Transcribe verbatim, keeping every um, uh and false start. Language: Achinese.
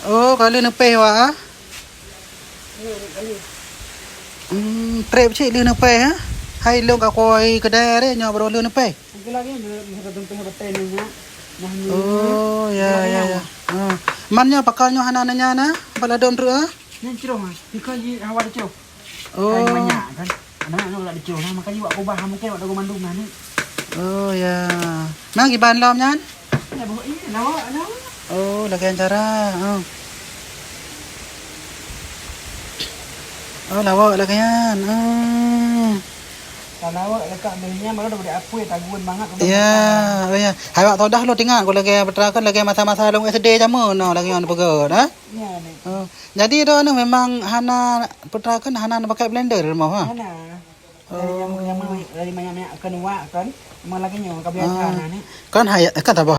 Oh, ka lheueh neupéh wak ah? Hmm, trép cit lheueh neupéh ah? Hai lôn ka kuwoe keudè aré nyoe baru lheueh neupéh. Oh, ya, ya, ya. Ah. Man nyoe pakon nyoe hana neunya na? Bak ladôm treuk ah? Nyan crong ah. Pika ji hawa deucôh. Oh. Hai manyak kan. Anak-anak nak dicuri, nah, makanya wak kubah, mungkin wak dagu mandum nah ni. Oh, ya. Nah, kiban lom nyan? Ya, bawa iya, lawa, lawa. Oh, lagèe nyan cara. Oh. Oh, lawa lagèe nyan. Oh. Kalau awak dekat belinya, baru dah boleh apui, tagun banget. Ya, oh ya. Hai wak todah lo tinggal, kalau lagèe peuterakan, lagèe masa-masa lôn S D jameun, no, lagèe nyan peugah, ha? Ya, ni. Oh. Jadi, droeneuh memang hana, peuterakan hana neupakai blender rumoh, ha? Hana. Dari nyamuk-nyamuk, dari manyak-manyak keunuak kan, memang lagèe nyoe, ka biasa hana ni. Kan hai, kan tabah